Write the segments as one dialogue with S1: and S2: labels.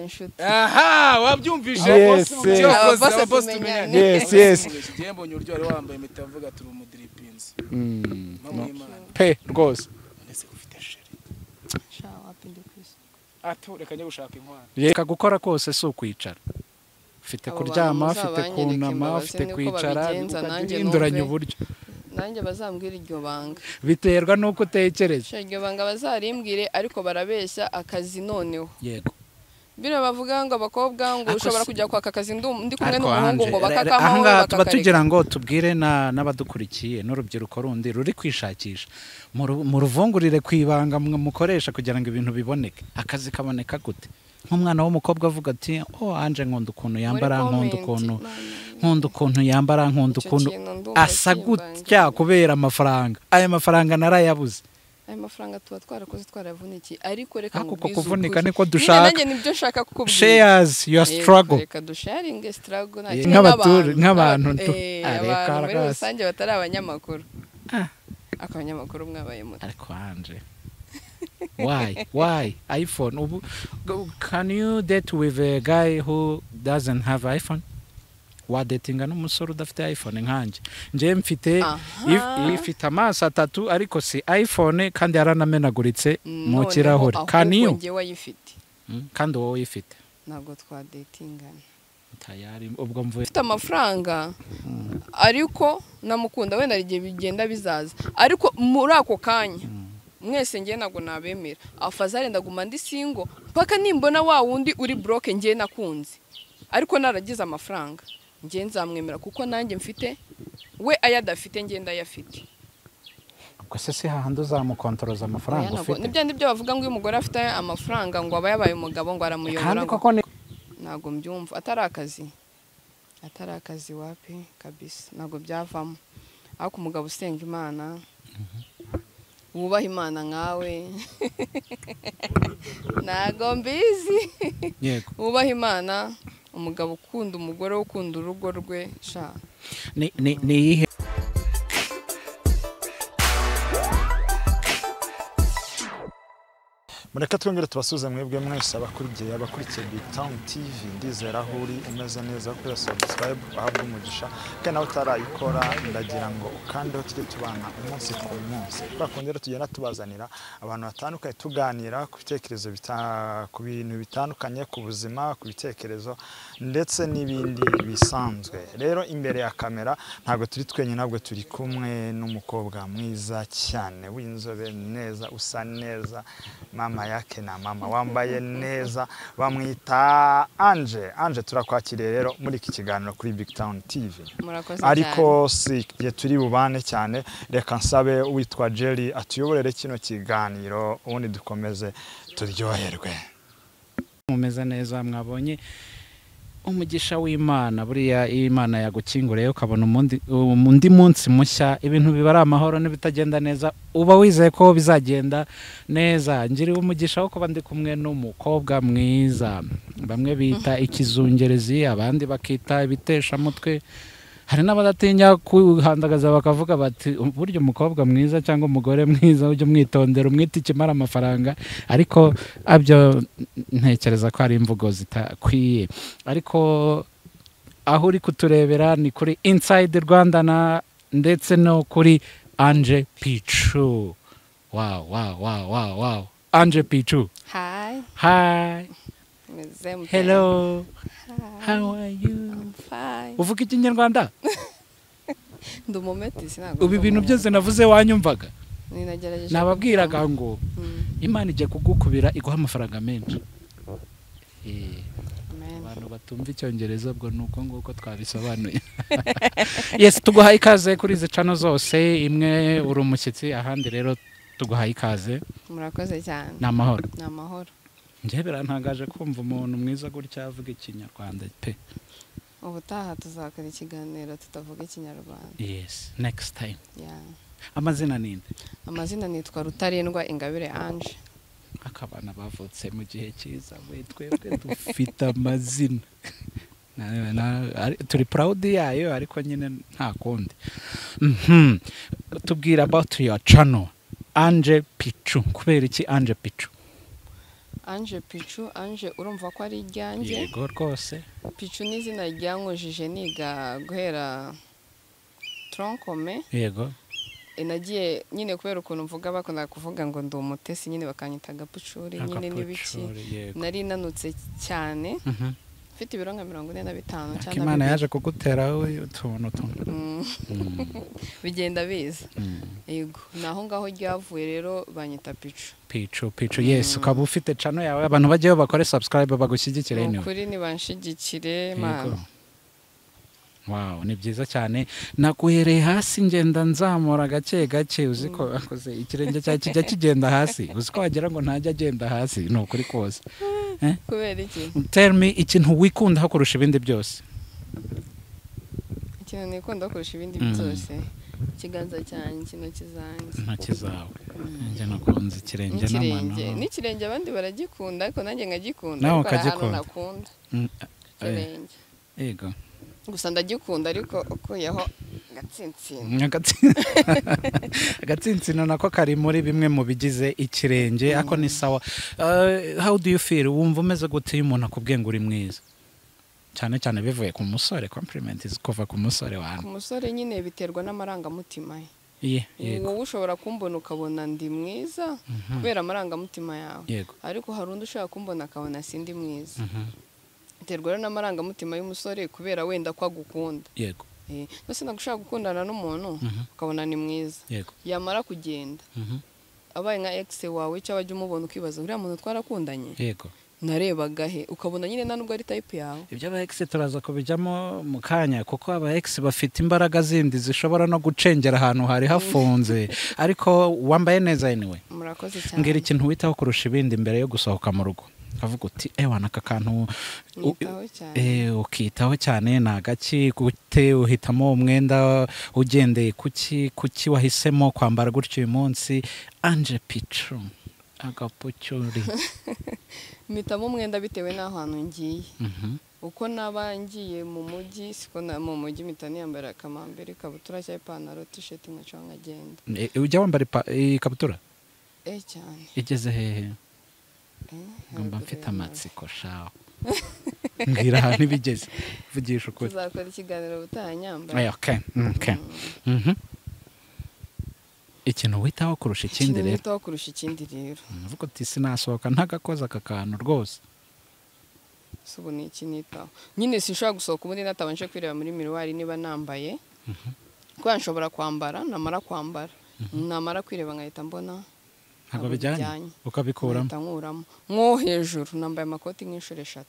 S1: Inshuti.
S2: Aha, wabyumvise.
S3: Yes, yes.
S1: Aba boss tumenyane.
S3: Yes.
S2: Ngiye mbonye uburyo wari wambaye impeta mvuga turi umudiripinzi. Mama y'Imana.
S3: Pe rwose.
S2: Ndetse ufite chéri.
S1: Sha wapi ndi kwisi.
S2: Ato reka njye gushaka inkwano.
S3: Reka gukora kose si ukwicara. Ufite
S1: Abo
S3: kuryama,
S1: bantu
S3: ufite
S1: muzabanyereke
S3: kunama,
S1: imbabazi
S3: ufite
S1: niko
S3: kwicara,
S1: babigenza, nanjye
S3: uhinduranya
S1: numve.
S3: uburyo.
S1: Nanjye bazambwira iryo banga.
S3: Biterwa nuko utekereza.
S1: Sha iryo banga bazarimbwire ariko barabeshya akazi noneho.
S3: Yego.
S1: Bino bavuga ngo abakobwa ngo
S3: Ariko
S1: ushobora
S3: si-
S1: kujya kwaka akazi ndi kumwe
S3: Ariko
S1: n'umuhungu ngo
S3: Ange,
S1: bakakamaho
S3: ahangaha tuba
S1: bakakareka.
S3: tugira ngo tubwire n'abadukurikiye n'urubyiruko rundi ruri kwishakisha muruvungurire ku ibanga mwe mukoresha kugira ngo ibintu biboneke. Akazi kaboneka gute? Nk'umwana w'umukobwa avuga ati oh Ange nkunda ukuntu yambara,
S1: Muri
S3: nkunda
S1: comment,
S3: ukuntu
S1: Mana.
S3: nkunda ukuntu yambara, nkunda
S1: Icyo
S3: ukuntu
S1: kintu ndumva
S3: asa gutya kubera amafaranga. Aya mafaranga narayabuze.
S1: Ayo mafaranga tuba twarakoze twaravunikiye ariko reka
S3: Ariko uko
S1: nkubwize
S3: kuvunika
S1: ukuri.
S3: niko
S1: Nyine
S3: dushaka.
S1: nanjye nibyo nshaka kukubwira.
S3: Shares your
S1: Yego,
S3: struggle.
S1: Reka dusharinge struggle nta
S3: Eh,
S1: kimwe
S3: nk'abantu
S1: abantu muri
S3: rwose.
S1: rusange batari abanyamakuru.
S3: Ah.
S1: Ako abanyamakuru mwabaye muto.
S3: Ariko Ange, why iPhone? Ubu, can you date with a guy who doesn't have iPhone? Wadetinga n'umusore udafite iPhone nkanjye? Njye mfite
S1: Aha.
S3: ifite amaso atatu ariko si iPhone kandi yaranamenaguritse mu
S1: Noneho
S3: kirahure. Can
S1: ahubwo
S3: you?
S1: njyewe ayifite.
S3: Kandi wowe uyifite.
S1: Ntabwo twadetingana.
S3: Tayari ubwo mvuye.
S1: Ufite amafaranga ariko namukunda wenda hari igihe bigenda bizaza ariko muri ako kanya mwese njye ntabwo nabemera. Afazari ndaguma ndi single mpaka nimbona wa wundi uri broke njye nakunze ariko naragize amafaranga njye nzamwemera kuko nanjye mfite we ayo adafite njye ndayafite.
S3: Ubwo se si hahandi uzamukontoroza amafaranga
S1: Oya, ntabwo-
S3: ufite?
S1: Nibyo nibyo bavuga ngo iyo umugore afite amafaranga ngo aba yabaye umugabo ngo aramuyobora
S3: Kandi
S1: ngo
S3: koko ni
S1: ntabwo mbyumva atari akazi wapi kabisa ntabwo byavamo. Ariko umugabo usenga Imana wubaha Imana nkawe ntabwo mbizi.
S3: Yego.
S1: Wubaha Imana, umugabo ukunda umugore we, ukunda urugo rwe sha.
S3: Ni iyihe
S4: Mureke twongere tubasubize mwebwe mwese abakurikiye Big Town TV. Ndizera aho uri umeze neza, kuri subscribe ahabwa umugisha, kandi nawe utarayikora ndagira ngo ukandeho tujye tubana umunsi ku munsi. Kwa kundi rero tugenda tubazanira abantu batandukanye tuganira ku bitekerezo ku bintu bitandukanye, ku buzima, ku bitekerezo ndetse n'ibindi bisanzwe. Rero imbere ya kamera ntabwo turi twenyine, ntabwo turi kumwe n'umukobwa mwiza cyane w'inzobe neza, usa neza, mama yake na mama wambaye neza, bamwita Ange. Ange, turakwakiriye rero muri iki kiganiro kuri Big Town TV.
S1: Murakoze cyane.
S4: Ariko si igihe turi bubane cyane, reka nsabe witwa Jerry atuyoborere kino kiganiro ubundi dukomeze turyoherwe.
S3: Mumeze neza, mwabonye umugisha w'Imana. Buriya iyo Imana yagukinguriye ukabona undi munsi mushya, ibintu biba ari amahoro, n'ibitagenda neza uba wizeye ko bizagenda neza. Ngiriwe umugisha wo kuba ndi kumwe n'umukobwa mwiza, bamwe bita ikizungerezi, abandi bakita ibiteshamutwe, hari n'abadatinya kuhandagaza bakavuga bati burya umukobwa mwiza cyangwa umugore mwiza ujye umwitondera umwite ikimara amafaranga, ariko abyo ntekereza ko ari imvugo zitakwiye. Ariko aho uri kuturebera ni kuri Inside Rwanda na ndetse no kuri Ange Pichu. Wow, wow, wow, wow, wow. Ange Pichu.
S1: Hi.
S3: Hi.
S1: Meze mute?
S3: Hello.
S1: Hi.
S3: How are you?
S1: I'm fine.
S3: Uvuga ikinyarwanda?
S1: Ndi umumetisi ntabwo.
S3: Ubu ibintu byose navuze wanyumvaga?
S1: Ninagerageje.
S3: Nababwiraga ngo
S1: Mm.
S3: Imana ijya kugukubira iguha amafaranga menshi.
S1: Amen.
S3: Abantu batumva icyongereza ubwo ni uko nguko twabisobanuye. Yes, tuguhaye ikaze kuri izi channel zose, imwe uri umushyitsi, ahandi rero tuguhaye ikaze.
S1: Murakoze cyane.
S3: Ni amahoro.
S1: Ni amahoro.
S3: Njye birantangaje kumva umuntu mwiza gutya avuga ikinyarwanda pe.
S1: Ubutaha tuzakora ikiganiro tutavuga ikinyarwanda.
S3: Yes, next time.
S1: Yeah.
S3: Amazina ninde?
S1: Amazina nitwa Rutarindwa Ingabire Ange.
S3: Akabana bavutse mu gihe cyiza, we twebwe dufite amazina. Turi proud yayo ariko nyine nta kundi. Tubwira about your channel Ange Pichu. Kubera iki Ange Pichu?
S1: Ange Pichu, Ange urumva ko ari iryanjye.
S3: Yego rwose.
S1: Pichu ni izina ryankujije niga guhera troncome.
S3: Yego.
S1: Nagiye nyine kubera ukuntu mvuga bakunda kuvuga ngo ndi umutesi nyine bakanyita agapucuri nyine n'ibiki. Nari nanutse cyane. Mfite ibiro nka 45 cyangwa
S3: Imana yaje kugutera utuntu tuntu.
S1: Bigenda biza. Yego, naho ngaho ryavuye rero banyita Pichu.
S3: Pichu, Pichu, yes, ukaba ufite channel yawe abantu bajyeyo bakore subscribe bagushyigikire anyway.
S1: Ukuri nibanshigikire man.
S3: Wow, ni byiza cyane. Naguhereye hasi ngenda nzamura gake gake uziko akoze ikirenge cya kijya kigenda hasi. Uziko wagira ngo ntajya agenda hasi ni ukuri kose.
S1: Kubera iki?
S3: Tell me ikintu wikunda kurusha ibindi byose.
S1: Ikintu nikunda kurusha ibindi byose. Ikiganza cyanjye, intoki zanjye.
S3: Intoki zawe. Njye nakunze ikirenge n'amano.
S1: N'ikirenge abandi baragikunda ariko nanjye nkagikunda. Ariko hari ahantu nakunda. Ikirenge.
S3: Yego.
S1: Gusa ndagikunda ariko ukuyeho agatsintsino.
S3: Agatsintsino nako kari muri bimwe mu bigize ikirenge ako ni sawa. How do you feel? Wumva umeze gute iyo umuntu akubwiye ngo uri mwiza? Cyane cyane bivuye ku musore, compliment is kuva ku musore wanjye.
S1: Ku musore nyine biterwa n'amarangamutima ye. Wowe ushobora kumbona ukabona ndi mwiza kubera amarangamutima yawe. Ariko hari undi ushobora kumbona akabona sindi mwiza. Biterwa n'amarangamutima y'umusore kubera wenda ko agukunda.
S3: Yego.
S1: Nose nagushaka gukundana n'umuntu ukabona ni mwiza. Yamara kugenda. Abaye nka ex wawe cyangwa ajya umubona ukibaza uriya muntu twarakundanye.
S3: Yego.
S1: Narebaga he ukabona nyine nta nubwo ari type yawe.
S3: Ibyo aba ex turaza kubijyamo mu kanya kuko aba ex bafite imbaraga zindi zishobora no gucengera ahantu hari hafunze. Ariko wambaye neza anyway.
S1: Murakoze cyane.
S3: Mbwira ikintu witaho kurusha ibindi mbere yo gusohoka mu rugo. Avuga uti ewana aka kantu ukitaho cyane ni agaki gute uhitamo umwenda ugendeye kuki wahisemo kwambara gutyo uyu munsi? Ange Pichu agapucyuri.
S1: Mpitamo umwenda bitewe n'ahantu ngiye. Uko naba ngiye mu mujyi siko mu mujyi mpita niyambara akamambiri, ikabutura cyangwa ipantaro, t-shirt nkaca nkagenda.
S3: Ujya wambara ikabutura?
S1: Cyane.
S3: Igeze hehe? Ngomba mfite amatsiko shawo. Mbwira ahantu ibigeze. Vugisha ukuri.
S1: Tuzakora ikiganiro ubutaha nyambaye.
S3: Okay. Okay. Ikintu witaho kurusha ikindi rero.
S1: Ikintu witaho kurusha ikindi rero.
S3: Uvuga uti sinasohoka ntagakoza aka kantu rwose.
S1: Subu ni iki nitaho. Nyine sinshobora gusohoka ubundi natabanje kwireba muri miroir niba nambaye. Kuko nshobora kwambara, namara kwambara. Namara kwireba nkahita mbona
S3: ntabwo bijyanye ukabikuramo.
S1: Nkuramo nko hejuru nambaye amakoti nk'inshuro 3.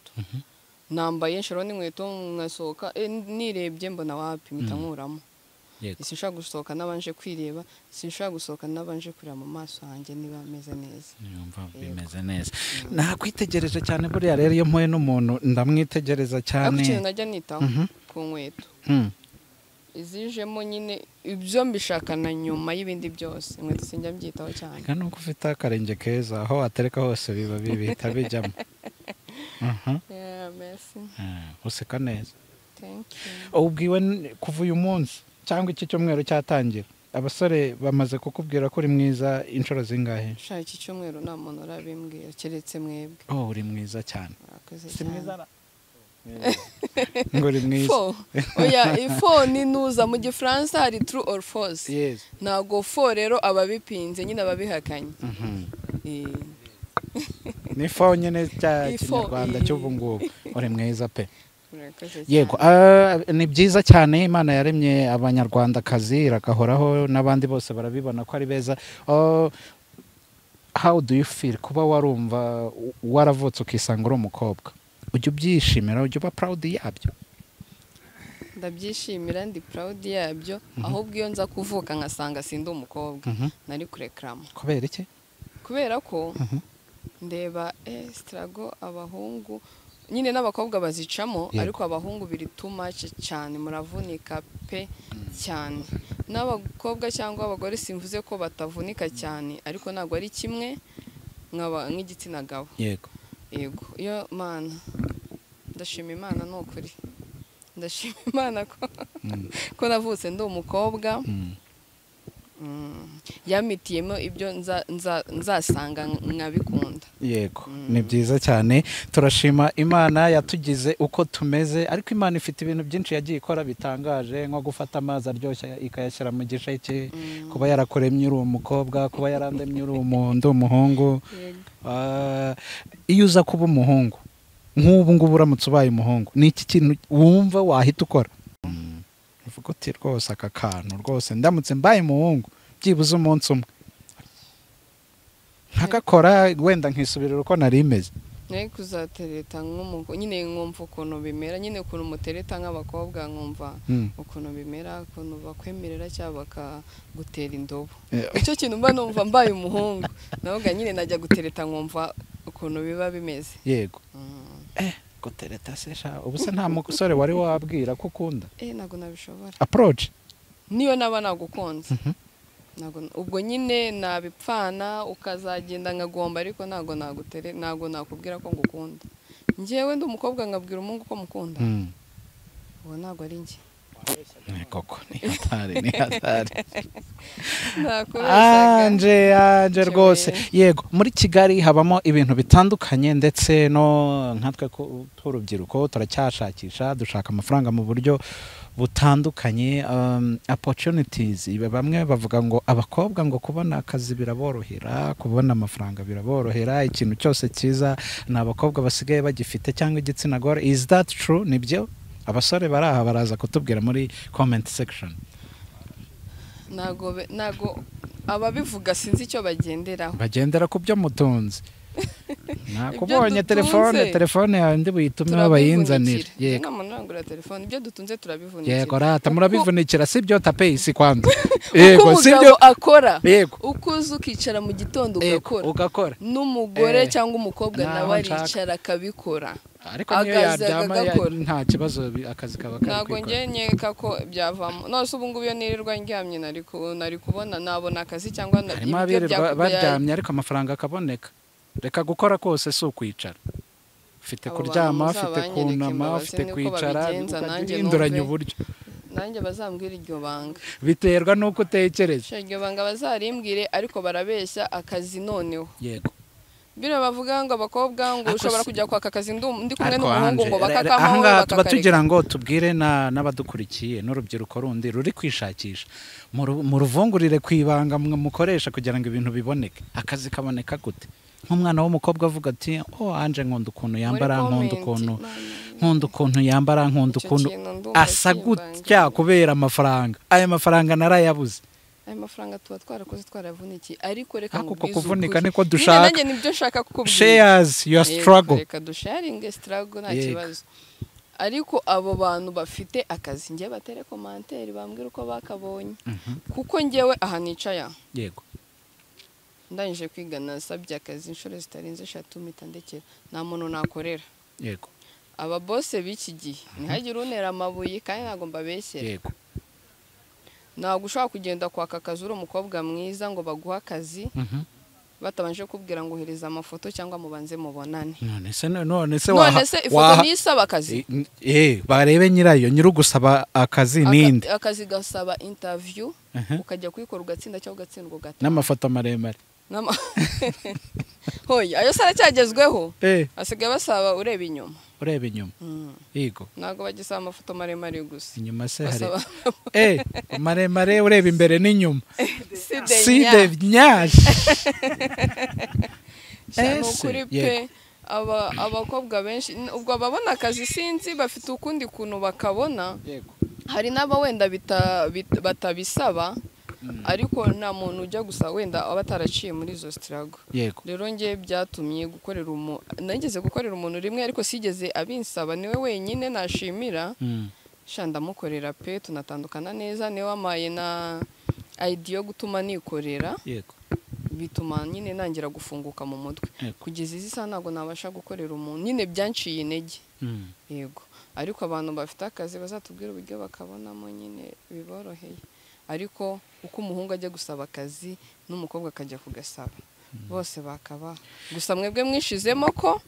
S1: Nambaye inshuro n'inkweto nkasohoka nirebye mbona wapi mpita nkuramo. Sinshobora gusohoka nabanje kwireba, sinshobora gusohoka nabanje kureba mu maso hanjye niba meze neza.
S3: Yumva bimeze neza. Nakwitegereje cyane buriya rero iyo mpuye n'umuntu ndamwitegereza cyane.
S1: Ariko ikintu najya nitaho ku nkweto. Izijemo nyine ibyo mbishakana nyuma y'ibindi byose inkweto sinjya mbyitaho cyane.
S3: Reka nuko ufite akarenge keza aho watereka hose biba bihita bijyamo.
S1: Yeah, merci.
S3: Useka neza.
S1: Thank you.
S3: Ubwiwe kuva uyu munsi cyangwa iki cyumweru cyatangira abasore bamaze kukubwira ko uri mwiza inshuro zingahe?
S1: Sha iki cyumweru nta muntu urabimbwira keretse mwebwe.
S3: Oh, uri mwiza cyane.
S1: Si
S3: mwiza. Ngo uri mwiza.
S1: Oya, ifo ni nuza mu Gifaransa hari true or false.
S3: Yes.
S1: Ntago fo rero ababipinze nyine ababihakanye.
S3: Ni fo nyine cya Kinyarwanda cy'ubu ngubu. Uri mwiza pe. Yego, ni byiza cyane. Imana yaremye abanyarwandakazi iragahoraho n'abandi bose barabibona ko ari beza. How do you feel kuba warumva waravutse ukisanga uri umukobwa? Ujya ubyishimira, ujya uba proud yabyo?
S1: Ndabyishimira, ndi proud yabyo. Ahubwo iyo nza kuvuka nkasanga sindi umukobwa nari kureklama.
S3: Kubera iki?
S1: Kubera ko ndeba struggle abahungu nyine n'abakobwa bazicamo, ariko abahungu biri too much cyane, muravunika pe cyane. N'abakobwa cyangwa abagore simvuze ko batavunika cyane, ariko ntabwo ari kimwe nk'igitsina gabo.
S3: Yego.
S1: Yego, iyo mana ndashima Imana ni ukuri. Ndashima Imana ko navutse ndi umukobwa. Yamitiyemo ibyo nzasanga nkabikunda.
S3: Yego, ni byiza cyane, turashima Imana yatugize uko tumeze, ariko Imana ifite ibintu byinshi yagiye ikora bitangaje, nko gufata amazi aryoshye ikayashyira mu gisheke, kuba yarakuremye uri umukobwa, kuba yarandemye uri umuntu umuhungu. Iyo uza kuba umuhungu nk'ubu ngubu, uramutse ubaye umuhungu, ni iki kintu wumva wahita ukora? Uvuga uti rwose aka kantu rwose ndamutse mbaye umuhungu byibuze umunsi umwe nkagakora, wenda nkisubirira uko nari imeze.
S1: Nari kuzatereta nk'umugore nyine, nkumva ukuntu bimera nyine, ukuntu mutereta nk'abakobwa, nkumva ukuntu bimera, ukuntu bakwemerera cyangwa bakagutera indobo. Icyo kintu mba numva mbaye umuhungu, navuga nyine najya gutereta nkumva ukuntu biba bimeze.
S3: Yego. Gutereta se sha, ubu se nta musore wari wabwira ko ukunda?
S1: Ntabwo nabishobora.
S3: Approach
S1: niyo naba nagukunze, ubwo nyine nabipfana ukazagenda nkagomba, ariko ntabwo nagutere, ntabwo nakubwira ko ngukunda. Njyewe ndi umukobwa nkabwira umuhungu ko mukunda, ubu ntabwo ari njye.
S3: Koko ni hatari, ni hatari. Anje rwose. Yego, muri Kigali habamo ibintu bitandukanye, ndetse no nkatwe tw'urubyiruko turacyashakisha, dushaka amafaranga mu buryo butandukanye, opportunities. Bamwe bavuga ngo abakobwa ngo kubona akazi biraborohera, kubona amafaranga biraborohera, ikintu cyose cyiza ni abakobwa basigaye bagifite cyangwa igitsina gore. Is that true? Nibyo? Abasore bari aha baraza kutubwira muri comment section.
S1: Ntago ababivuga sinzi icyo bagenderaho.
S3: Bagendera ku byo mutunze. Nakubonye telefone yawe ndi buyitume bayinzanira.
S1: Yego, nta telefone, ibyo dutunze turabivunikira.
S3: Yego rata, murabivunikira, sibyo tapesi kwanza.
S1: Yego, sibyo akora. Ukuza ukicara mu gitondo ugakora. N'umugore cyangwa umukobwa nawe aricara akabikora.
S3: Ariko niyo yaryama nta kibazo, akazi kaba kari.
S1: Ntabwo ngiye nkeka ko byavamo. None se ubu ngubu iyo nirirwa ndyamye nari kubona nabona akazi cyangwa
S3: ibyo baryamye, ariko amafaranga akaboneka. Reka gukora kose si ukwicara. Ufite kuryama, ufite kunama, ufite kwicara, uhinduranya uburyo.
S1: Nanjye bazambwira iryo banga.
S3: Biterwa nuko utekereza.
S1: Iryo banga bazarimbwire, ariko barabeshya akazi noneho.
S3: Yego.
S1: Bino bavuga ngo abakobwa ngo ushobora kujya kwaka akazi ndi kumwe n'umuhungu ngo bakakamaho
S3: bakakareka. Tuba tugira ngo tubwire n'abadukurikiye n'urubyiruko rundi ruri kwishakisha, muruvungurire kwibanga mukoresha kugira ngo ibintu biboneke. Akazi kaboneka gute? Nk'umwana w'umukobwa avuga ati oh Anje nkunda ukuntu yambara, nkunda ukuntu yambara, nkunda ukuntu asa gutya kubera amafaranga. Aya mafaranga narayabuze.
S1: Aya mafaranga tuba twarakoze twaravunikiye, ariko reka
S3: ngo kuvunika niko dushaka.
S1: Nanjye nibyo nshaka kukubwira.
S3: Shares your struggle.
S1: Reka dusharinge struggle nta kibazo. Ariko abo bantu bafite akazi ngiye batere commentaire bambwira uko bakabonye. Kuko ngewe aha nicaya.
S3: Yego.
S1: Ndangije kwiga nasabye akazi inshuro zitarenze 3 mpita ndekera, nta muntu nakorera.
S3: Yego.
S1: Aba boss b'iki gihe ntihagire untera amabuye kandi ntago mbabeshyera.
S3: Yego.
S1: Ntabwo ushobora kugenda kwaka akazi uri umukobwa mwiza ngo baguhe akazi batabanje kubwira ngo ohereza amafoto cyangwa mubanze mubonane.
S3: None se
S1: ifoto nisaba akazi?
S3: Barebe nyirayo, nyirugusaba akazi ninde?
S1: Akazi gasaba interview, ukajya kuyikora ugatsinda cyangwa ugatsindwa ugataha.
S3: N'amafoto maremare.
S1: Hoya, ayo sara cyagezweho. Asigaye basaba ureba inyuma.
S3: Ureba inyuma. Yego.
S1: Ntabwo bagisaba amafoto maremare gusa.
S3: Inyuma se hari. Maremare ureba imbere n'inyuma. Si de nyash.
S1: Kuri pe abakobwa benshi ubwo babona akazi sinzi bafite ukundi kuntu bakabona. Hari n'aba wenda batabisaba. Ariko nta muntu ujya gusa wenda aba ataraciye muri izo struggle. Rero ngiye byatumye gukorera nageze gukorera umuntu rimwe, ariko sigeze abinsaba, niwe wenyine nashimira. Sha ndamukorera pe, tunatandukana neza, niwe wamaye na idea yo gutuma nikorera.
S3: Yego.
S1: Bituma nyine nangira gufunguka mu mutwe. Kugeza izi saha ntabwo nabasha gukorera umuntu, nyine byanciye intege. Yego. Ariko abantu bafite akazi bazatubwira uburyo bakabonamo nyine biboroheye. Ariko uko umuhungu ajya gusaba akazi n'umukobwa akajya kugasaba, bose bakaba gusa mwebwe mwishizemo ko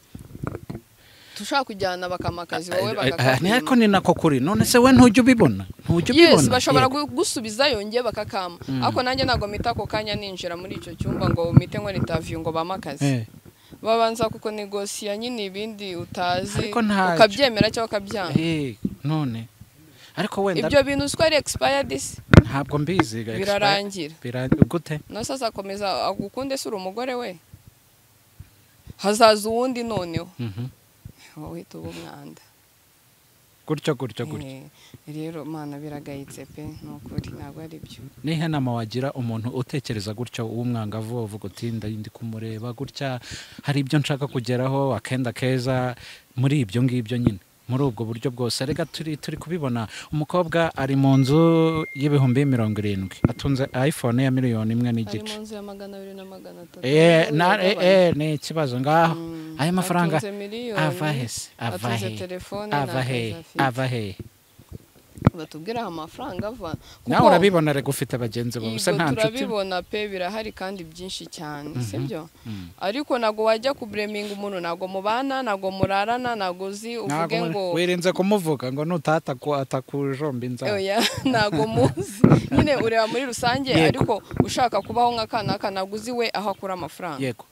S1: Tushaka kujyana bakamakazi wowe bakakakuma.
S3: Ariko ni nako kuri none se we ntujya ubibona? Ntujya ubibona.
S1: Yes, bashobora gusubizayo ngiye bakakama. Ariko nanjye ntago mita ako kanya ninjira muri icyo cyumba ngo mite ngo interview ngo bamakaze. Babanza kuko negosiya nyine ibindi utazi ukabyemera cyangwa ukabyanga.
S3: None ariko wenda
S1: ibyo bintu uko ari expired se
S3: ntabwo mbizi
S1: birarangira.
S3: Gute?
S1: No sasa akomeza agukunde se uri umugore we hazaza uwundi noneho. Wowe tuba umwanda
S3: gutyo gutyo gutyo.
S1: Rero mana biragayitse pe nukuri ntabwo ari byo.
S3: Nihe nama wagira umuntu utekereza gutyo w'umwangavu uvuga uti ndi kumureba gutya hari ibyo nshaka kugeraho akenda keza muri ibyo ngibyo nyine muri ubwo buryo bwose? Rega turi kubibona umukobwa ari mu nzu y'70,000 atunze iPhone ya 1.5 million.
S1: Ari mu nzu ya 200 na 300.
S3: Ni ikibazo ngaho. Ayo mafaranga ava he? Ava he?
S1: Batubwira amafaranga ava.
S3: Nawe urabibona rega ufite bagenzi bawe se nta nshuti.
S1: Turabibona pe birahari kandi byinshi cyane sibyo? Ariko nago wajya kubreminga umuntu nago mubana nago murarana nago uzi uvuge ngo
S3: wirinze kumuvuga ngo nutata atakujomba inzara.
S1: Oya nago muzi nyine ureba muri rusange ariko ushaka kubaho nka kanaka nago uzi we aho akura amafaranga.
S3: Yego.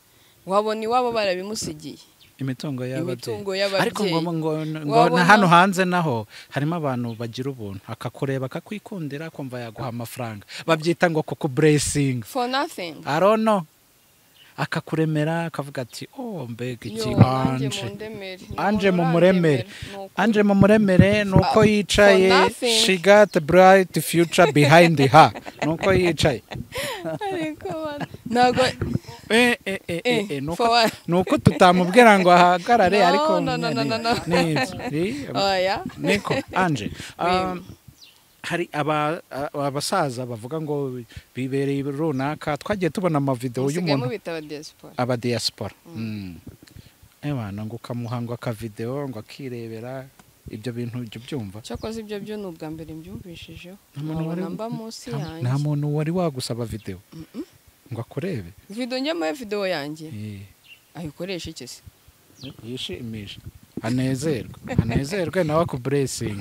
S1: Wabona iwabo barabimusigiye.
S3: Imitungo y'ababyeyi. Ariko ngo na hano hanze naho harimo abantu bagira ubuntu akakureba akakwikundira akumva yaguha amafaranga babyita ngo kuku blessing
S1: for nothing.
S3: I don't know. Akakuremera akavuga ati oh mbega iki Anje mumuremere Anje mumuremere nuko yicaye she got a bright future behind her nuko yicaye.
S1: Ariko nago
S3: nuko tutamubwira ngo ahagarare ariko niko Anje hari abasaza bavuga ngo bibereye runaka twagiye tubona amavideo y'umuntu aba diaspora ebana ngo ukamuha ngo akavideo ngo akirebera ibyo bintu ibyo byumva.
S1: Cyakoze ibyo byo ni ubwa mbere mbyumvishijeho. Namba munsi yanjye
S3: nta muntu wari wagusaba video ngo akurebe
S1: video njye video yanjye ayikoresha iki se
S3: yishimisha anezerwe nawe aku blessing.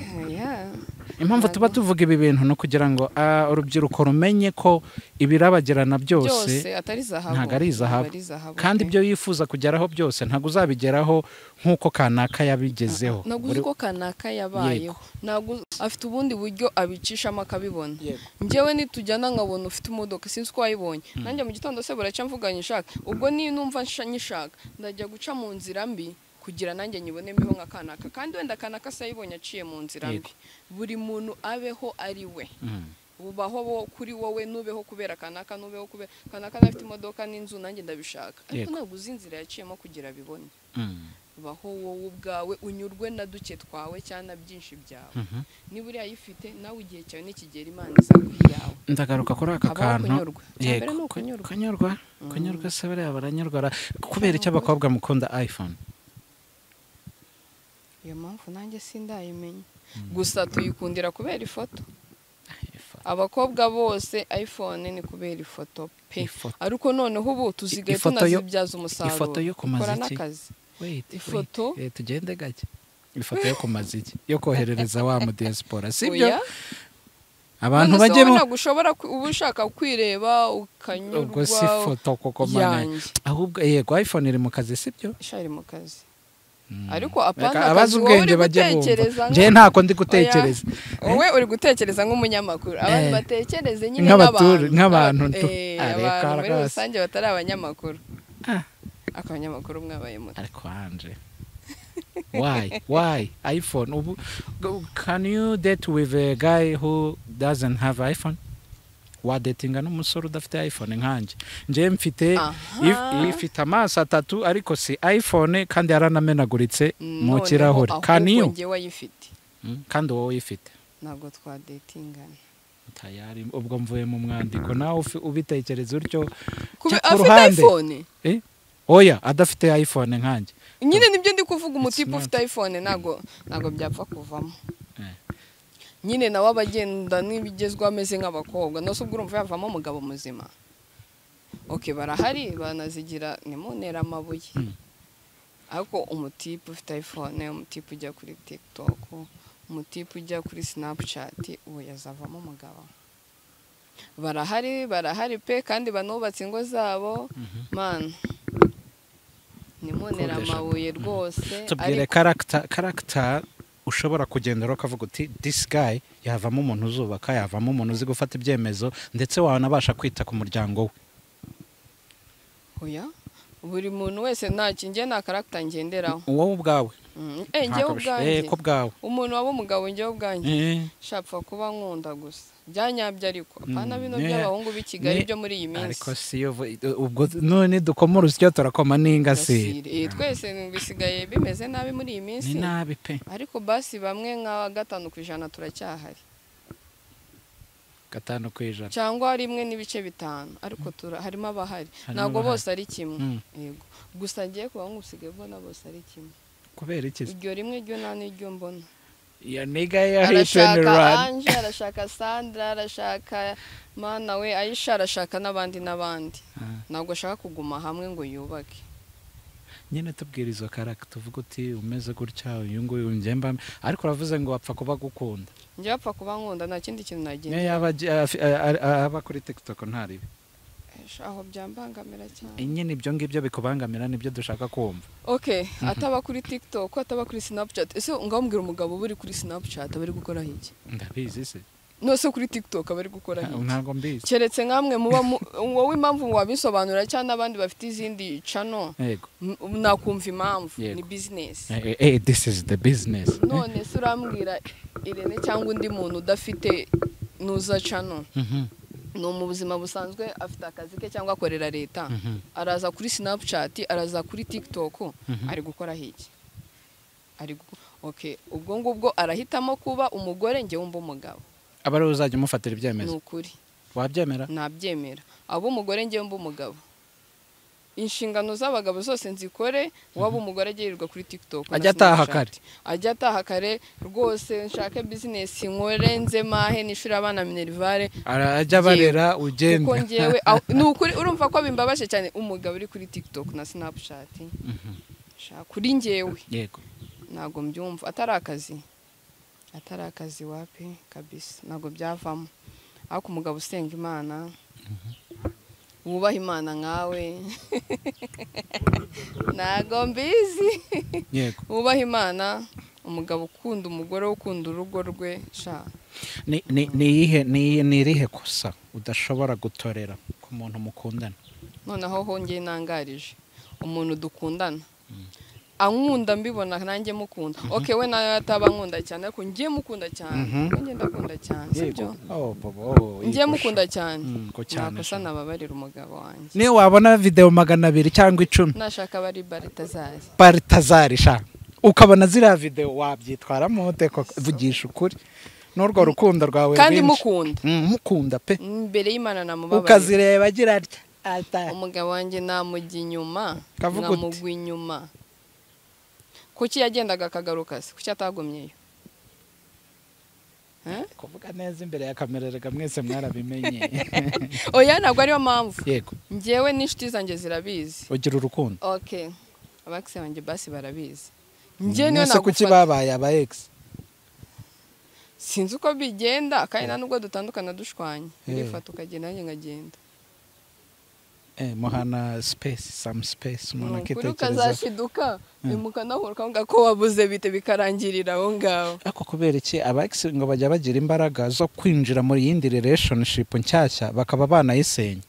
S3: Impamvu tuba tuvuga ibi bintu no kugira ngo urubyiruko rumenye ko ibirabagirana byose
S1: atari zahabu
S3: ntago ari zahabu kandi ibyo yifuza kugeraho byose ntago uzabigeraho nkuko kanaka yabigezeho.
S1: Ntago uzi ko kanaka yabayeho ntago afite ubundi buryo abicishamo akabibona. Njyewe nitujyana nkabona ufite imodoka sinzi ko wayibonye nanjye mu gitondo se buraca mvuganye nshaka ubwo ni numva nyishaka ndajya guca mu nzira mbi kugira nanjye nyibone mbeho nka kanaka kandi wenda kanaka se yibonye aciye mu nzira mbi. Buri muntu abeho ari we ubaho bo kuri wowe nubeho kubera kanaka nubeho kubera kanaka afite imodoka n'inzu nanjye ndabishaka ariko ntabwo uzi inzira yaciyemo kugira bibone. Baho wowe ubwawe unyurwe na duke twawe cyane byinshi byawe niba uri ayifite nawe igihe cyawe nikigera Imana izaguha iyawe.
S3: Ndagaruka kuri aka kantu. Yego kunyurwa se bariya baranyurwa kubera icyo abakobwa mukunda iPhone.
S1: Iyo mpamvu nanjye sindayimenya gusa tuyikundira kubera ifoto. Abakobwa bose iPhone ni kubera ifoto pe ariko noneho ubu tuzigaye tunazibyaza umusaruro.
S3: Ifoto yo kumaza iki?
S1: Ifoto
S3: tugende gake. Ifoto yo kumaza iki? Yo koherereza wa mu diaspora sibyo? Abantu bajye
S1: mu gushobora uba ushaka kwireba ukanyurwa
S3: ubwo si foto koko mana ahubwo yego iPhone iri mu kazi sibyo?
S1: Isha iri mu kazi. Ariko apana
S3: abazi ubwenge bajye bumva nje ntako ndi gutekereza
S1: wowe uri gutekereza nk'umunyamakuru abantu batekereze nyine
S3: nk'abantu
S1: areka muri rusange batari abanyamakuru. Abanyamakuru mwabaye muto
S3: ariko Anje why iPhone ubu can you date with a guy who doesn't have iPhone? Wa datinga n'umusore udafite iPhone nkanjye nje mfite ifite amaso atatu ariko si iPhone kandi yaranamenaguritse mu kirahure. Can you?
S1: Ngewe wayifite
S3: kandi wowe uyifite
S1: ntabwo twa datingana
S3: tayari ubwo mvuye mu mwandiko nawe ubitekereza utyo
S1: ku ruhande.
S3: Oya adafite iPhone nkanjye
S1: nyine nibyo ndi kuvuga umutipe ufite iPhone ntago byapfa kuvamo. Nyine nawe abagenda n'ibigezweho ameze nk'abakobwa nose ubwo urumva yavamo umugabo muzima. Okay barahari banazigira nimunera amabuye. Ariko umutipe ufite iPhone, umutipe ujya kuri TikTok, umutipe ujya kuri Snapchat, uwo yazavamo umugabo. Barahari pe, kandi banubatse ingo zabo. Man, nimunera amabuye rwose.
S3: Tubwire character ushobora kugendera ukavuga uti this guy yavamo umuntu uzubaka, yavamo umuntu uzi gufata ibyemezo, ndetse wanabasha kwita ku muryango we.
S1: Oya, buri muntu wese nta nta character ngenderaho.
S3: Wowe ubwawe.
S1: Njyewe ubwanjye.
S3: Ko bwawe.
S1: Umuntu waba umugabo njyewe ubwanjye. Shapfa kuba nkunda gusa. Byanyabye ariko apana bino by'abahungu b'i Kigali byo muri iyi minsi.
S3: Ariko si yo ubwo none dukoma urusyo turakoma n'ingasire.
S1: Twese bisigaye bimeze nabi muri iyi minsi.
S3: Ni nabi pe.
S1: Ariko basi bamwe nka 5% turacyahari.
S3: 5%.
S1: Cyangwa 1.5, ariko harimo abahari. Ntabwo bose ari kimwe. Yego. Gusa ngiye kuba ngusigaye mbona bose ari kimwe.
S3: Kubera iki?
S1: Iryo rimwe ryo nta n'iryo mbona.
S3: Iyo niga ya arashaka
S1: Ange, arashaka Sandra, arashaka mana we Aisha, arashaka n'abandi n'abandi. Ntabwo ashaka kuguma hamwe ngo yubake.
S3: Nyine tubwira izo character uvuga uti umeze gutya uyu nguyu ngemba, ariko uravuze ngo wapfa kuba gukunda.
S1: Njye wapfa kuba nkunda nta kindi kintu nagenda.
S3: Niyo yaba aba kuri TikTok ntaribe.
S1: Aho byambangamira cyane.
S3: Nyine ibyo ngibyo bikubangamira nibyo dushaka kumva.
S1: Okay, ataba kuri TikTok, ataba kuri Snapchat. Ese ngambwira umugabo buri kuri Snapchat abari gukora iki?
S3: Ndabizi se.
S1: No se kuri TikTok abari gukora iki?
S3: Ntabwo mbizi.
S1: Keretse nkamwe muba wowe impamvu wabisobanura cyane abandi bafite izindi channel.
S3: Yego.
S1: Nakumva impamvu ni business.
S3: This is the business.
S1: None se urambwira Irene cyangwa undi muntu udafite nuza channel. No mu buzima busanzwe afite akazi ke cyangwa akorera leta, araza kuri Snapchat, araza kuri TikTok, ari gukora iki? Ari okay, ubwo ngubwo arahitamo kuba umugore nge wumva umugabo.
S3: Abari uzajya umufatira ibyemezo.
S1: Nukuri.
S3: Wabyemera?
S1: Nabyemera. Abo umugore nge wumva umugabo. Inshingano z'abagabo zose nzikore, waba umugore agirirwa kuri TikTok.
S3: Ajya ataha kare.
S1: Ajya ataha kare rwose, nshake business nkore nze mahe nishura abana minerivare.
S3: Arajya barera ugenda.
S1: Kuko ngewe nukuri urumva ko bimbabashe cyane umugabo uri kuri TikTok na Snapchat. Shaka kuri ngewe.
S3: Yego.
S1: Ntago mbyumva atari akazi wapi kabisa. Ntago byavamo. Ariko umugabo usenga Imana. Wubaha Imana nkawe. Ntago mbizi.
S3: Yego.
S1: Wubaha Imana, umugabo ukunda umugore ukunda urugo rwe sha.
S3: Ni irihe kosa udashobora gutorera ku muntu mukundana?
S1: Noneho hongeye nangarije umuntu dukundana. Ankunda mbibona nanjye mukunda. Okay, we nayo ataba nkunda cyane ariko ngiye mukunda cyane. Ngiye ndakunda cyane, sibyo? Ngiye mukunda cyane. Nakosa nababarira umugabo wanjye.
S3: Niyo wabona video 200 cyangwa 10.
S1: Nashaka bari Baltazar.
S3: Baltazar sha. Ukabona ziriya video wabyitwaramo ute koko? Vugisha ukuri. N'urwo rukundo rwawe
S1: kandi mukunda.
S3: Mukunda pe.
S1: Mbere y'Imana namubabarira.
S3: Ukazireba agira ati
S1: umugabo wanjye namujya inyuma, namugwa inyuma. Kuki yagendaga akagaruka se? Kuki atagumyeyo?
S3: Kuvuga neza imbere ya kamera rega mwese mwarabimenye.
S1: Oya ntabwo ariyo mpamvu.
S3: Yego.
S1: Njyewe n'inshuti zanjye zirabizi.
S3: Ugira urukundo.
S1: Okay. Abax banjye basi barabizi. Njye niyo
S3: nagufata. Kuki babaye aba ex?
S1: Sinzi uko bigenda kandi nta nubwo dutandukana dushwanye. Birifata ukagenda nanjye nkagenda.
S3: Muhana space, some space umuntu akitekereza.
S1: Ukazashiduka mukanahura ukavuga ko wabuze bite bikarangirira aho ngaho.
S3: Ariko kubera iki aba ex ngo bajya bagira imbaraga zo kwinjira muri yindi relationship nshyashya bakaba banayisenya?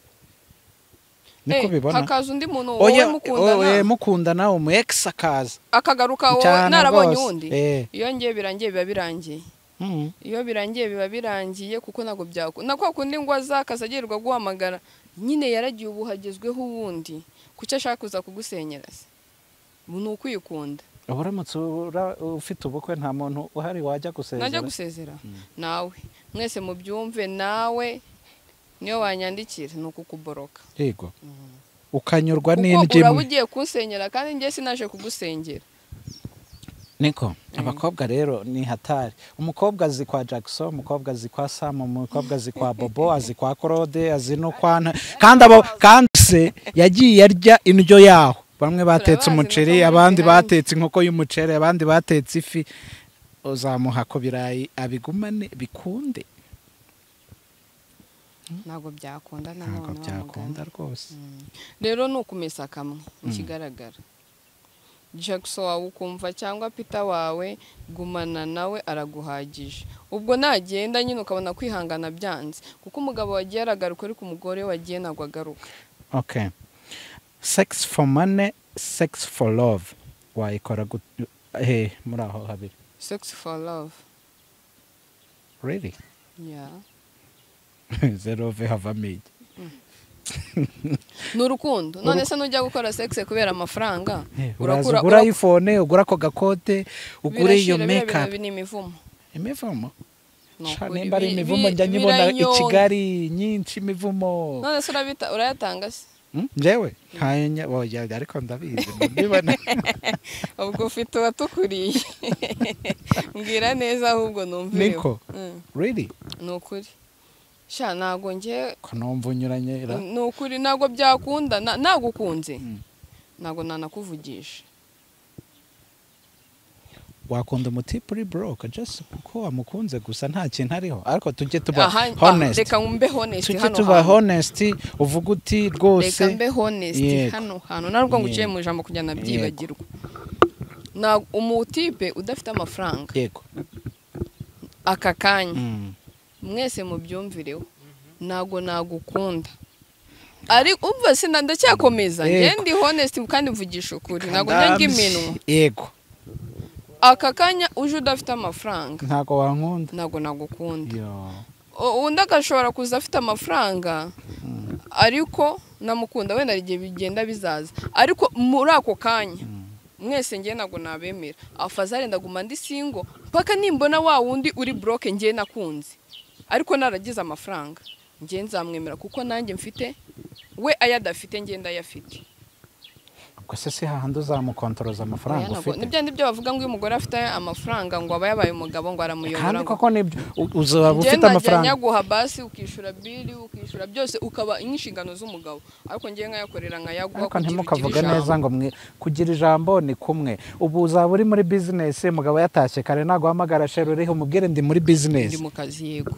S3: Niko bibona.
S1: Hakaza undi muntu wowe mukundana.
S3: Mukundana umu ex akaza.
S1: Akagaruka wowe narabonye undi. Iyo ngiye birangiye biba birangiye. Iyo birangiye biba birangiye kuko ntabwo byakunda. Nako kundi ngo azakazagirirwa guhamagara. Nyine yaragiye ubu hagezweho uwundi. Kuki ashaka kuza kugusenyera se? Ni ukwikunda.
S3: Uramutse ufite ubukwe nta muntu uhari wajya gusezera?
S1: Najya gusezera nawe. Mwese mubyumve nawe niyo wanyandikira ni ukukuboroka.
S3: Yego. Ukanyurwa n'indimi.
S1: Kuko uraba ugiye kunsenyera kandi njye sinaje kugusengera.
S3: Niko abakobwa rero ni hatari. Umukobwa azi kwa Jackson, umukobwa azi kwa Sam, umukobwa azi kwa Bobo, azi kwa Claude, azi no kwa kandi abo kandi se yagiye arya indyo yaho. Bamwe batetse umuceri, abandi batetse inkoko y'umuceri, abandi batetse ifi. Uzamuha ku birayi abigumane bikunde?
S1: Ntabwo byakunda nanone.
S3: Ntabwo byakunda rwose.
S1: Rero ni ukumesa kamwe ikigaragara. Jackson wawe ukumva cyangwa Peter wawe, gumana nawe araguhagije. Ubwo nagenda nyine ukabona kwihangana byanze, kuko umugabo wagiye aragaruka ariko umugore wagiye ntabwo agaruka.
S3: Okay. Sex for money, sex for love. Wayikora he muri aho habiri?
S1: Sex for love.
S3: Really?
S1: Yeah.
S3: Zero ve havamo iki?
S1: Ni urukundo. None se nujya gukora sex kubera amafaranga?
S3: Urakura ugura iPhone, ugura ako gakote, ugure iyo makeup.
S1: Ni imivumo.
S3: Imivumo? Nimba ari imivumo njya nyibona i Kigali nyinshi imivumo.
S1: None se urabita urayatanga se?
S3: Njyewe ntayo oya ariko ndabizi mbibona.
S1: Ubwo ufite uwatukuriye. Mbwira neza ahubwo numvire.
S3: Niko. Really?
S1: Ni ukuri. Sha ntago nge
S3: ko numva unyuranye ra.
S1: Ni ukuri ntago byakunda, nagukunze. Ntago nanakuvugisha.
S3: Wakunda umutipe uri broke just kuko wamukunze gusa nta kintu ariho, ariko tujye tuba honest.
S1: Reka mbe honest hano.
S3: Tujye tuba honest, uvuga uti rwose
S1: reka mbe honest hano hano narwo nguciye mu ijambo kugira nabyibagirwa. Na umutipe udafite amafaranga.
S3: Yego.
S1: Aka kanya mwese mubyumvireho ntago nagukunda. Ariko umva sina ndacyakomeza nge ndi honest kandi mvugisha ukuri, ntago njya iminwa.
S3: Yego.
S1: Aka kanya uje udafite amafaranga
S3: ntago wankunda,
S1: ntago nagukunda. Undi agashobora kuza afite amafaranga ariko namukunda wenda igihe bigenda bizaza, ariko muri ako kanya mwese ngiye ntago nabemera. Afazari ndaguma ndi single mpaka nimbona wa wundi uri broke ngiye nakunze ariko naragize amafaranga, ngiye nzamwemera kuko nanjye mfite we ayadafite ngiye ndayafite.
S3: Ubwo se si hahandi uzamukontroza amafaranga ufite?
S1: Nibyo nibyo bavuga ngo uyu mugore afite amafaranga ngo aba yabaye umugabo ngo aramuyobora.
S3: Kandi koko nibyo, uzaba ufite amafaranga.
S1: Njye nyaguha basi ukishura bili, ukishura byose, ukaba inshingano z'umugabo. Ariko ngiye nkayakorera nkayaguha.
S3: Ariko ntimukavuga neza ngo mwe kugira ijambo ni kumwe. Ubu uzaba uri muri business, umugabo yatashye kare naguhamagara shero uriho umubwire ndi muri business.
S1: Ndi mu kazi yego.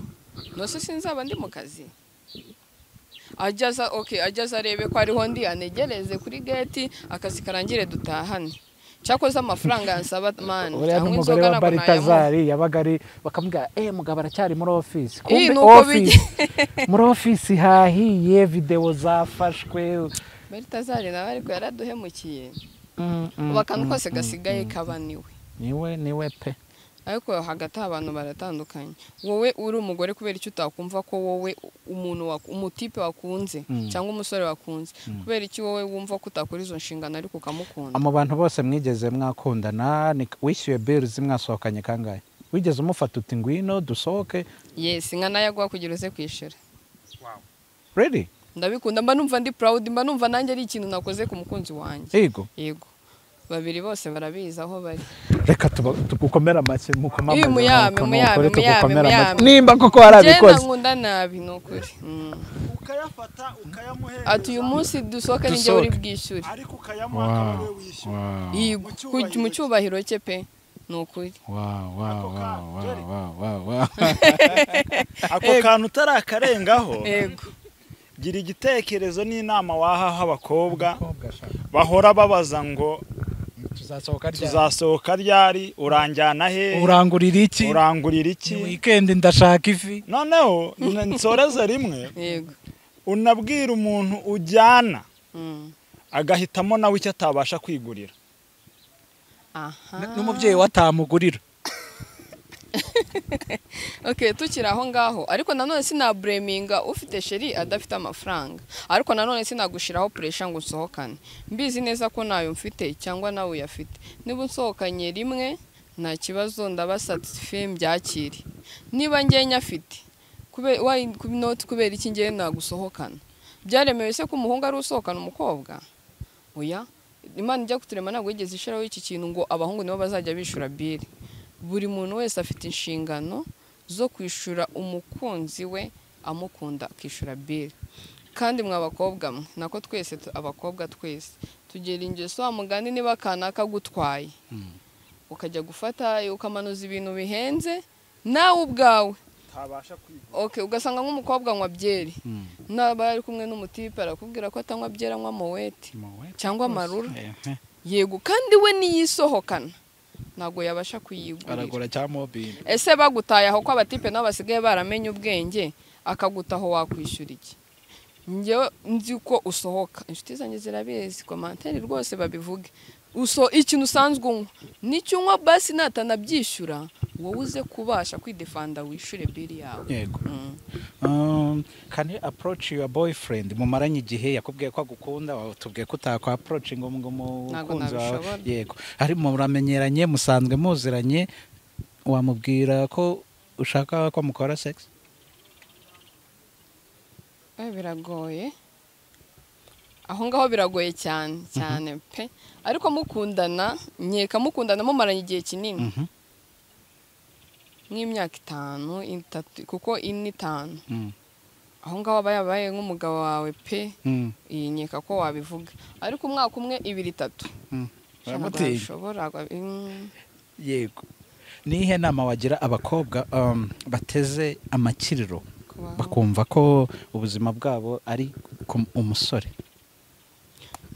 S1: Nose sinzaba ndi mu kazi. Ajaza okay, ajaza arebe ko ariho ndi anegereze kuri gate akazi karangire dutahane. Cyakoze amafaranga yansaba man.
S3: Cyangwa inzoga na Baritazari yabaga ari bakamubwira mugabo aracyari muri office. Kumbe office muri office hahiye video zafashwe.
S1: Baritazari nawe ariko yaraduhemukiye. Ubakantu kose gasigaye kabaniwe.
S3: Niwe pe.
S1: Ariko hagati abantu baratandukanye. Wowe uri umugore kubera icyo utakumva ko wowe umuntu umutipe wakunze cyangwa umusore wakunze, kubera iki wowe wumva ko utakora izo nshingano ariko ukamukunda?
S3: Mu bantu bose mwigeze mwakundana wishyuye bills mwasohokanye kangahe? Wigeze umufata uti ngwino dusohoke?
S1: Yes, nka nayaguha kugira uze kwishyura.
S3: Wow. Really?
S1: Ndabikunda, mba numva ndi proud, mba numva nanjye ari ikintu nakoze ku mukunzi wanjye.
S3: Yego.
S1: Yego. Babiri bose barabizi aho bari.
S3: Reka tugukomera amashyi, mukomama.
S1: Muyame.
S3: Nimba koko warabikoze.
S1: Njye nkunda nabi nukuri.
S4: Ukayafata ukayamuhereza.
S1: Ati uyu munsi dusohoke ninjye uri bwishyure.
S4: Ariko ukayamuha akaba ariwe wishyura.
S1: Yego, mu cyubahiro cye pe. Nukuri.
S3: Wow.
S4: Ako kantu utarakarengaho.
S1: Yego.
S4: Gira igitekerezo n'inama wahaha abakobwa bahora babaza ngo tuzasohoka ryari, uranjyana he,
S3: urangurira iki,
S4: urangurira iki,
S3: weekend ndashaka ifi.
S4: Noneho nsoreze rimwe.
S1: Yego.
S4: Unabwira umuntu ujyana agahitamo nawe icyo atabasha kwigurira.
S1: Aha.
S3: N'umubyeyi watamugurira.
S1: Okay, tukiri aho ngaho ariko nanone sinabreminga ufite sheri adafite amafaranga, ariko nanone sinagushiraho pressure ngo usohokane. Mbizi neza ko nayo mfite cyangwa nawe uyafite. Niba unsohokanye rimwe nta kibazo ndaba satisfait mbyakire. Niba ngiye nyafite why not kubera iki ngiye nagusohokana? Byaremewe se ko umuhungu ari usohokana umukobwa? Oya, Imana ijya kuturema ntabwo yigeze ishiraho iki kintu ngo abahungu nibo bazajya bishura bill. Buri muntu wese afite inshingano zo kwishura umukunzi we amukunda akishura bill. Kandi mwa bakobwa mwe, nako twese abakobwa twese tugera ingeso wa mugani, niba kanaka gutwaye ukajya gufata ukamanuza ibintu bihenze nawe ubwawe
S4: utabasha kwigura.
S1: Okay, ugasanga nk'umukobwa anywa byeri, naba ari kumwe n'umutipe arakubwira ko atanywa byeri, anywa moweti cyangwa amarura. Yego, kandi we niyisohokana ntabwo yabasha kuyigurira,
S3: aragura cya mobile.
S1: Ese bagutaye aho, ko abatipe nabo basigaye baramenye ubwenge, akagutaho wakwishyura iki? Njyewe nzi ko usohoka, inshuti zanjye zirabizi, commentaire rwose babivuge, uso ikintu usanzwe unywa nicyo unywa, basi natanabyishyura wowe uze kubasha kwidefanda wishyure bill yawe.
S3: Yego. Can you approach your boyfriend mumaranye igihe, yakubwiye ko agukunda, watubwiye ko utakwa approach ngo
S1: Ntabwo
S3: mukunzi wawe?
S1: nabishobora.
S3: Yego, ari muramenyeranye, musanzwe muziranye, wamubwira ko ushaka ko mukora sex?
S1: Biragoye aho ngaho, biragoye cyane cyane pe, ariko mukundana, nkeka mukundana mumaranye igihe kinini, nk'imyaka 5, 3, kuko 4, 5, aho ngaho aba yabaye nk'umugabo wawe pe. Iyi nkeka ko wabivuga, ariko umwaka 1, 2, 3, ntabwo
S3: Uramutinya?
S1: nabishobora.
S3: Yego. Nihe nama wagira abakobwa bateze amakiriro,
S1: Kubaho.
S3: bakumva ko ubuzima bwabo ari umusore?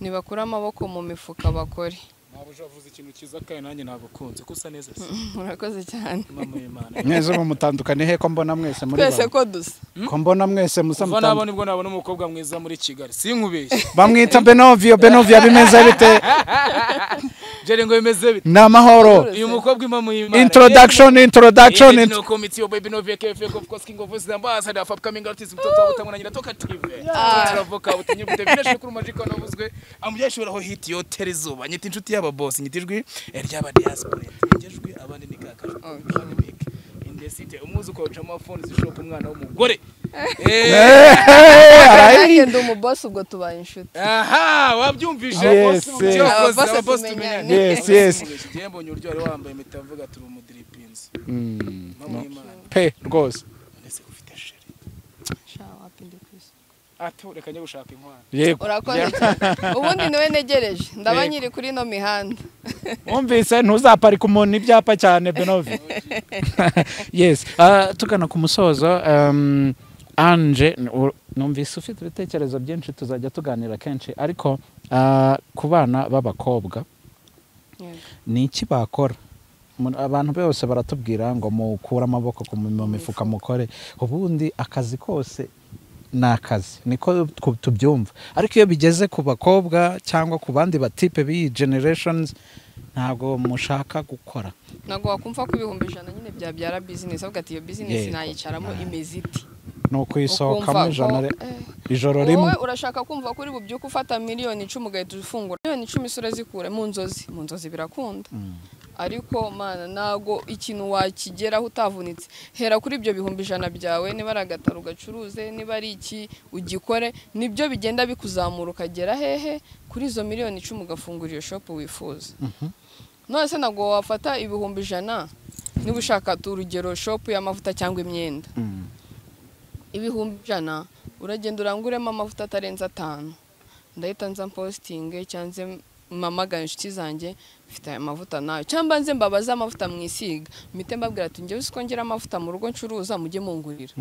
S1: Nibakure amaboko mu mifuka bakore.
S2: Ntabwo avuze ikintu cyiza, kandi nanjye nagukunze ko usa neza se.
S1: Murakoze cyane.
S2: Mama y'Imana.
S3: Mwese mumutandukane he, ko mbona mwese muri
S1: Twese
S3: bamwe?
S1: ko dusa.
S3: Ko mbona mwese musa?
S2: Kuva nabona, nibwo nabona umukobwa mwiza muri Kigali, sinkubeshye.
S3: Bamwita Benovio. Benovio, bimeze bite?
S2: Jere, ngo bimeze bite?
S3: Ni amahoro.
S2: Uyu mukobwa, impamo y'Imana.
S3: Introduction, introduction.
S2: No committee, your baby Novia KF, of course, king of voices, ambassador of upcoming artists, mtoto wa butangu na nyina toka TV. Turavuka butinye bute bineshe kuri majiko navuzwe amujyashuraho hit yotera izuba, nyita inshuti y'aba boss, nyita ijwi ry'aba diaspora, ijwi abandi ni kakajwi. Okay. In the city umwuzuko ucamo phone zishoka umwana w'umugore.
S1: Nanjye ndi umubosi, ubwo tubaye inshuti.
S2: Aha wabyumvise.
S3: Yes,
S2: Cyokoze,
S3: yes.
S1: Ababosi
S2: ababosi
S1: tumenyane.
S2: tumenyane.
S3: Yes.
S2: Njyewe mbonye uburyo wari wambaye impeta mvuga turi umudiripinzi. Mama y'Imana.
S3: Pe rwose.
S2: Ndetse ufite chéri?
S1: Sha, wapi, ndi ku isi.
S2: Ati reka njye gushaka inkwano.
S3: Yego.
S1: Urakoze cyane, ubundi niwe ntegereje, ndaba nkiri kuri ino mihanda.
S3: Wumvise, ntuzaparika umuntu ibyapa cyane, Benovi. Yes. Tugana ku musozo, Ange, numvise ufite ibitekerezo byinshi, tuzajya tuganira kenshi, ariko ku bana b'abakobwa, ni iki bakora? Abantu bose baratubwira ngo mukure amaboko mu mifuka mukore. Ubundi akazi kose ni akazi, niko tubyumva, ariko iyo bigeze ku bakobwa cyangwa ku bandi batipe b'iyi generations, ntabwo mushaka gukora.
S1: Ntabwo wakumva ko 100,000 nyine byabyara business, avuga ati iyo business nayicaramo imeze iti?
S3: Ni ukuyisohokamo
S1: Ukumva
S3: ijana
S1: ko,
S3: ijoro rimwe.
S1: Wowe urashaka kumva ko uri bubyuke ufata 10,000,000 ugahita ufungura 10,000,000, isura zikure mu nzozi? Mu nzozi birakunda, ariko mana, ntago ikintu wakigeraho utavunitse. Hera kuri ibyo 100,000 byawe, niba ari agataro ugacuruze, niba ari iki ugikore, nibyo bigenda bikuzamura ukagera hehe? Kuri izo 10,000,000, ugafungura iyo shop wifuza. None se ntabwo wafata 100,000, niba ushaka urugero shop y'amavuta cyangwa imyenda, 100,000 uragenda uranguremo amavuta atarenze 5, ndahita nza mpositinge cyangwa nze mpamagara inshuti zanjye, mfite aya mavuta nayo, cyangwa nze mbabaze amavuta mwisiga, mpite mbabwira ati njyewe siko ngira amavuta mu rugo ncuruza, mujye mungurira.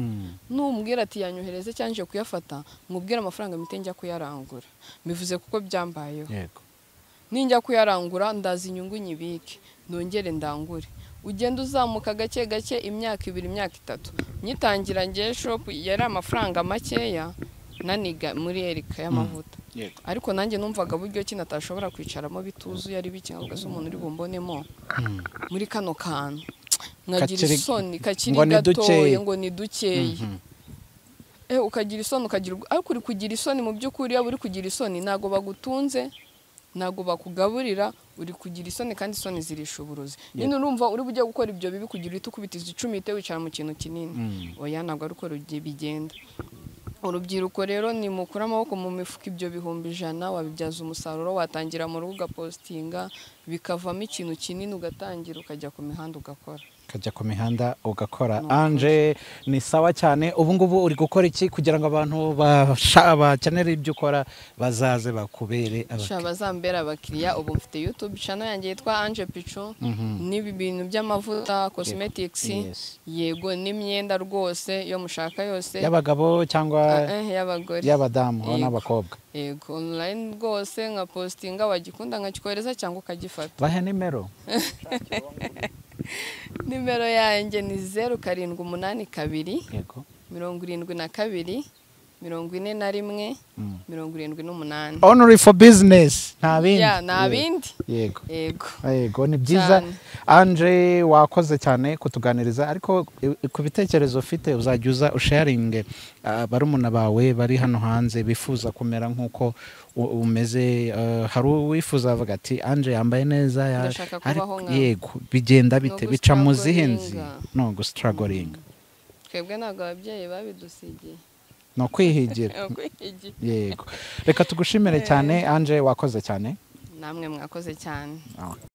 S1: Numbwira ati yanyohereze cyangwa nje kuyafata, mubwire amafaranga, mpite njya kuyarangura. Mbivuze kuko byambayeho. Ninjya kuyarangura, ndaza inyungu nyibike, nongere ndangure, ugenda uzamuka gake gake, imyaka 2, imyaka 3. Nyitangira ngewe shop yari amafaranga makeya, naniga muri erika y'amavuta, ariko nanjye numvaga buryo ki natashobora kwicaramo bituzuye, ari bike, nkavuga se umuntu uri bumbonemo muri kano kantu, nkagira isoni kakiri
S3: ngo ni
S1: gatoya,
S3: dukeya.
S1: Ngo ni dukeya. Ukagira isoni, ukagira ariko uri kugira isoni mu by'ukuri, iyo uri kugira isoni ntabwo bagutunze, ntabwo bakugaburira, uri kugira isoni, kandi isoni zirisha uburozi nyine. Urumva uri bujye gukora ibyo bibi kugira uhite ukubita icumi, uhite wicara mu kintu kinini. Oya, ntabwo ari uko bigenda. Urubyiruko rero, nimukure amaboko mu mifuka. Ibyo 100,000 wabibyaza umusaruro, watangira mu rugo ugapositinga. Bikavamo ikintu kinini, ugatangira ukajya ku mihanda ugakora.
S3: Ukajya ku mihanda ugakora. Ange, ni sawa cyane. Ubu ngubu uri gukora iki kugira ngo abantu bakenera ibyo ukora bazaze bakubere
S1: Sha,
S3: abakiriya?
S1: Bazambera abakiriya. Ubu mfite YouTube channel yanjye yitwa Ange Pichu, n'ibi bintu by'amavuta, cosmetics. Yego, n'imyenda rwose yo mushaka yose.
S3: Y'abagabo cyangwa
S1: Ah, y'abagore.
S3: y'abadamu
S1: Yego.
S3: n'abakobwa?
S1: Yego, online rwose nka postinga, wagikunda nkakikohereza cyangwa ukagifata.
S3: Bahe nimero.
S1: Nimero yanjye ni 0782 72 41 78.
S3: Only for business, nta bindi.
S1: Ya, nta bindi.
S3: Yego.
S1: Yego.
S3: Yego, ni byiza.
S1: Cyane.
S3: Ange, wakoze cyane kutuganiriza, ariko ku bitekerezo ufite uzajya uza usharinge barumuna bawe bari hano hanze bifuza kumera nk'uko umeze. Hari uwifuza avuga ati: "Ange yambaye neza
S1: Ndashaka kubaho nkawe."
S3: Yego, bigenda bite?
S1: No
S3: Bica mu zihe
S1: gustrugglinga.
S3: nzi no gustrugglinga.
S1: Twebwe ntabwo ababyeyi babidusigiye.
S3: No kwihigira.
S1: Kwihigira.
S3: Yego, reka tugushimire cyane, Ange, wakoze cyane.
S1: Namwe mwakoze cyane.